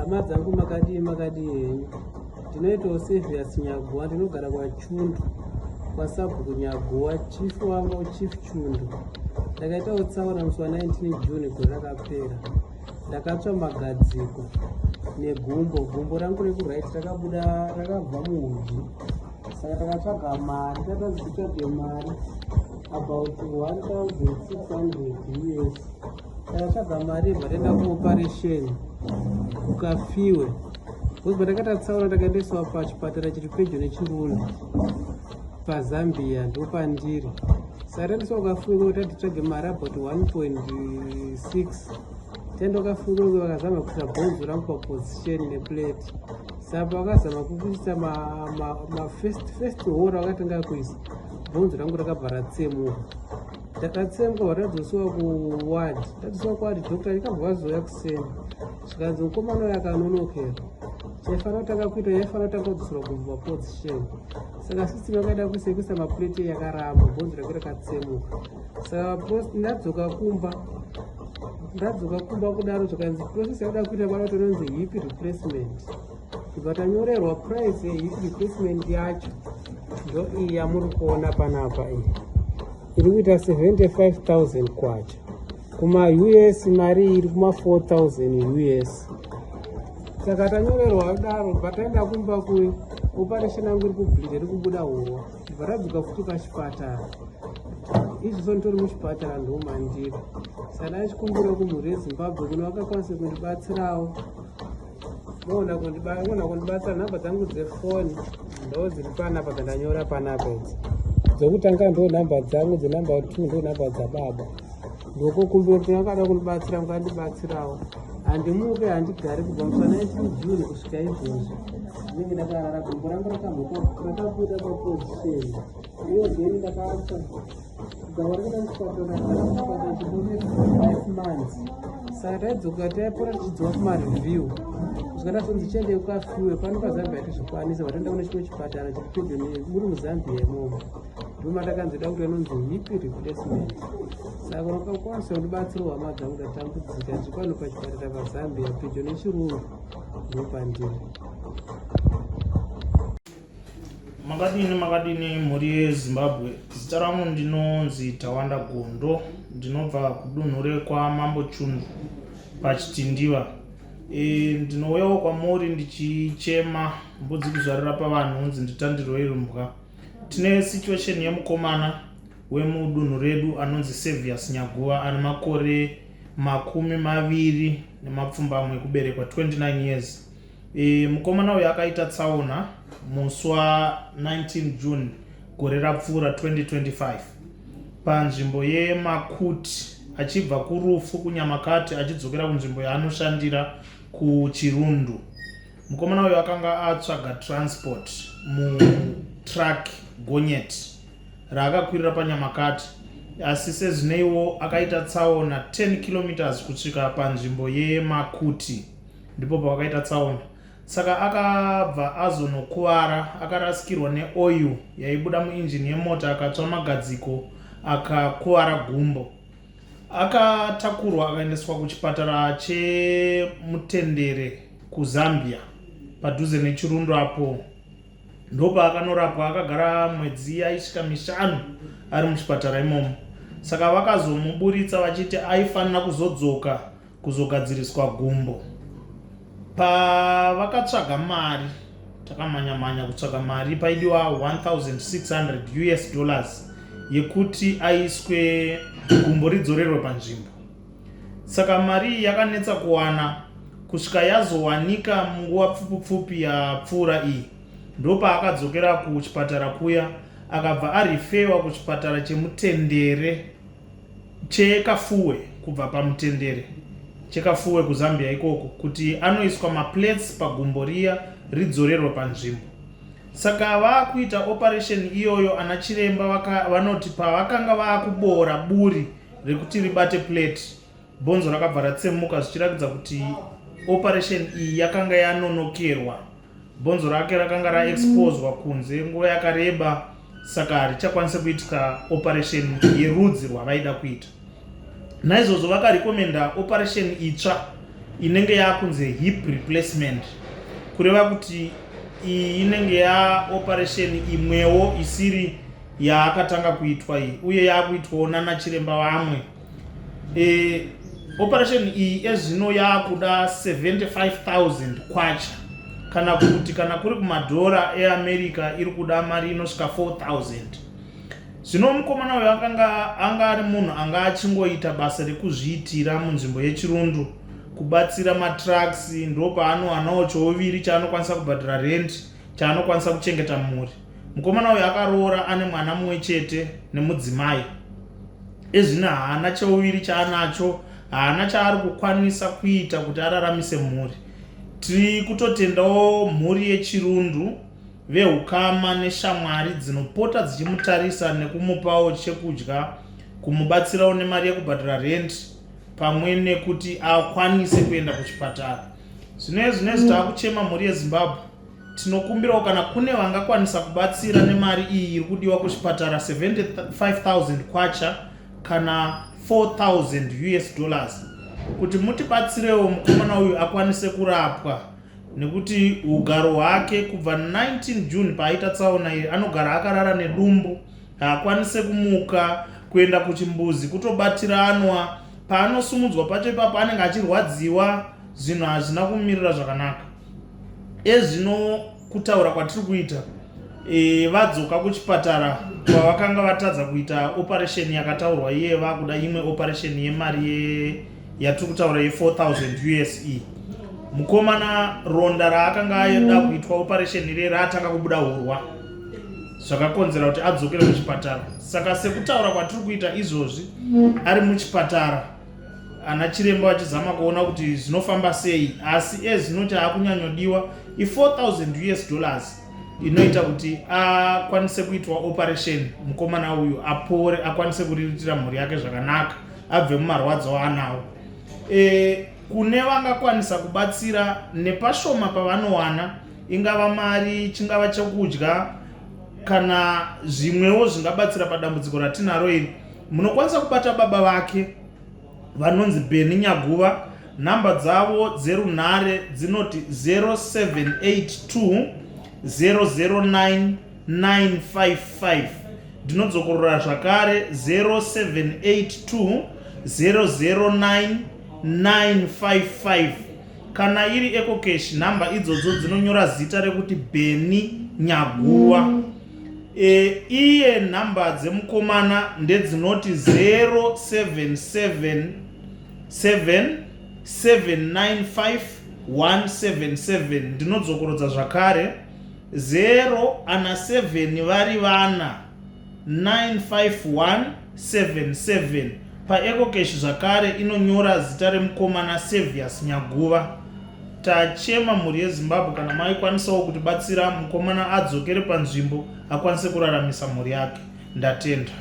Hama dzangu makadii makadii henyu. Ndinoitawo Savious Nyaguwa ndinogara kwaChundu kwasabhuku Nyaguwa chief wangu chief Chundu. Ndakaitawo tsaona musi wa 19 June gore rakapera. Ndakatsva magadziko negumbo gumbo rangu rekuright rakabuda rakabva muhudyi saka takatsvaga mari tatanzi titsvage mari about 1600 us Takatsvaga mari ibva taenda kuoperation kukafiwe because patakaita tsaona takaendeswa pachipatara chiri pedyo nechirundu pazambia ndopandiri saka taendeswa kukafiwe koko tati titsvage mari about 1.6 taenda kukafiwe koko vakazama kuisa bhonzo rangu paposition neplate saka pavakazama kukuisa mafirst first hole vakatanga kuisa bhonzo rangu rakabva ratsemuka Ndakatsemwa vatadzosiwa kuward ndadzosiwa kuward doctor ndikabva vazouya kuseni zvikanzi mukomana uyo akanonokera chaifanira kutanga kuita yaifanira kutanga kudzosera gumbo paposition saka system yakaida kuisa yekuisa maplate yakaramba bhonzo rake rakatsemuka saka ndadzoka kumba ndadzoka kumba kudaro zvikanzi process yakuda kuita vada kutononzi hip replacement ndibva tanyorerwa price yehip replacement yacho ndo iyi yamuri kuona panapa iyi iri kuita 75000 kwacha kuma us mari iri kuma 4000 us saka tanyorerwa daro bva taenda kumba kuye operation yangu iri kubleed iri kubuda hurwa bva tadzoka futi pachipatara izvozvo nditori muchipatara ndomandiri saka ndachikumbira kumhuri yezimbabwe kuno vakakwanisa kundibatsirawo Mogona kundibatsira nhamba dzangu dzefoni ndo dziri panapa dzandanyora panapa idzi dzokutanga ndo nhamba dzangu dzenhamba t ndo nhamba dzababa ndokukumbira kuti akada kundibatsira mukandibatsirawo handimuke handigari kubva musi wa 19 june kusvika izvozvi ndinenge ndakarara gumbo rangu rakamboka rakabuda paposition iyo then ndakatsva Gava rakaita chipatara chidome 5 months saka taidzoka taipora tichidzoka kumareview kusvika ndazonzi chiende kukafiwe pano pazambia tizvikwanisa vatoenda kune chimwe chipatara chiri pedyo muri muzambia imomo ndomatakanzi da kuti anonzi hip replacement saka unokakwanisa kundibatsirawo hama dzangu ndatambudzika ndiri pano pachipatara pazambia pedyo nechirungu ndopandiri Makadini makadini mhuri yeZimbabwe, zita rangu ndinonzi Tawanda Gondo, ndinobva kudunhu rekwaMambo Chundu paChitindiva. E, ndinouyawo kwamuri ndichichema mbudzi kuzvarira pavanhu hunzi nditandirwe imbwa. Tine situation yemukomana wemudunhu redu anonzi Savious Nyaguva ane makore 27 ekuberekwa 29 years. E, mukomana uyu akaita tsaona musi wa 19 June gore rapfuura 2025 panzvimbo yeMakuti achibva kurufu kuNyamakati achidzokera kunzvimbo yaanoshandira kuChirundu. Mukomana uyu akanga atsvaga transport mutruck gonyeti raakakwirira paNyamakati asi sezvineiwo akaita tsaona 10 kilometers kusvika panzvimbo yeMakuti. Ndipo pavakaita tsaona saka akabva azonokuvara akarasikirwa neoil yaibuda muinjini yemota akatsva magadziko akakuvara gumbo. Akatakurwa akaendeswa kuchipatara cheMutendere kuZambia padhuze neChirundu apo ndopaakanorapwa akagara mwedzi yaisvika mishanu ari muchipatara imomo saka vakazomuburitsa vachiti aifanira kuzodzoka kuzogadziriswa gumbo. Pavakatsvaga mari, takamhanya mhanya kutsvaga mari, paidiwa 1600 US dollars yekuti aiswe gumbo ridzorerwe panzvimbo. Saka mari iyi yakanetsa kuwana kusvika yazowanika munguva pfupi pfupi yapfuura iyi. Ndopaakadzokera kuchipatara kuya akabva arifewa kuchipatara cheMutendere chekafuwe kubva pamutendere chekafuwe kuzambia ikoko kuti anoiswa maplates pagumbo riya ridzorerwe panzvimbo saka vaakuita operation iyoyo ana chiremba vanoti pavakanga vaakuboora buri rekuti ribate plate bhonzo rakabva ratsemuka zvichiratidza kuti operation iyi yakanga yanonokerwa Bhonzo rake rakanga raexposwa kunze nguva yakareba saka harichakwanise kuitika operation yerudzi rwavaida kuita. Naizvozvo vakarekomenda operation itsva inenge yakunzi hip replacement, kureva kuti iyi inenge yaoperation imwewo isiri yaakatanga kuitwa iyi, uye yakuitwawo nana chiremba vamwe. Operation iyi ezvino yakuda 75,000 kwacha, kana kuti kana kuri kumadhora eAmerica iri kuda mari inosvika 4000. Zvino mukomana uyu akanga anga ari munhu anga achingoita basa rekuzviitira munzvimbo yeChirundu, kubatsira matrucks, ndo paanowanawo chouviri chaanokwanisa kubhadhara rent, chaanokwanisa kuchengeta mhuri. Mukomana uyu akaroora, ane mwana mumwe chete nemudzimai. Ezvino haana cheuviri chaanacho, haana chaari kukwanisa kuita kuti araramise mhuri. Tiri kutotendawo mhuri yeChirundu, veukama neshamwari dzinopota dzichimutarisa nekumupawo chekudya, kumubatsirawo nemari yekubhadhara rent pamwe nekuti akwanise kuenda kuchipatara. Zvino zvinezvi taakuchema mhuri yeZimbabwe. Tinokumbirawo kana kune vangakwanisa kubatsira nemari iyi iri kudiwa kuchipatara, 75,000 kwacha kana 4000 US dollars, kuti mutibatsirewo mukomana uyu akwanise kurapwa, nekuti ugaro hwake kubva 19 June paaita tsaona iyi anogara akarara nedumbu, haakwanise kumuka, kuenda kuchimbuzi kutobatiranwa, paanosumudzwa pacho ipapo anenge achirwadziwa. Zvinhu hazvina kumirira zvakanaka. Ezvino kutaura kwatiri kuita, vadzoka kuchipatara kwavakanga vatadza kuita operation yakataurwa iye, vakuda imwe operation yemari yatiri kutaura ye4000 US. Mukomana ronda raakanga aida kuitwa operation ire raatanga kubuda urwa, zvakakonzera kuti adzokere kuchipatara. Saka sekutaura kwatiri kuita izvozvi, ari muchipatara, ana chiremba vachizama kuona kuti zvinofamba sei. Asi ezvino chaakunyanyodiwa i4000 US dollars inoita kuti akwanise kuitwa operation, mukomana uyu apore, akwanise kuriritira mhuri yake zvakanaka, abve mumarwadzo aanawo. Kune vangakwanisa kubatsira nepashoma pavanowana, ingava mari, chingava chekudya kana zvimwewo zvingabatsira padambudziko ratinaro iri, munokwanisa kubata baba vake vanonzi Beni Nyaguva. Nhamba dzavo dzerunhare dzinoti 0782 009 955. Ndinodzokorora zvakare, 0782 009 955. Kana iri EcoCash, nhamba idzodzo dzinonyora zita rekuti Beni Nyaguva. Iye nhamba dzemukomana ndedzinoti 077 7 795 177. Ndinodzokorodza zvakare, 0 ana 7 vari vana 95177. PaEcoCash zvakare inonyora zita remukomana Savious Nyaguva. Tachema mhuri yeZimbabwe, kana maikwanisawo kutibatsira mukomana adzokere panzvimbo, akwanise kuraramisa mhuri yake. Ndatenda.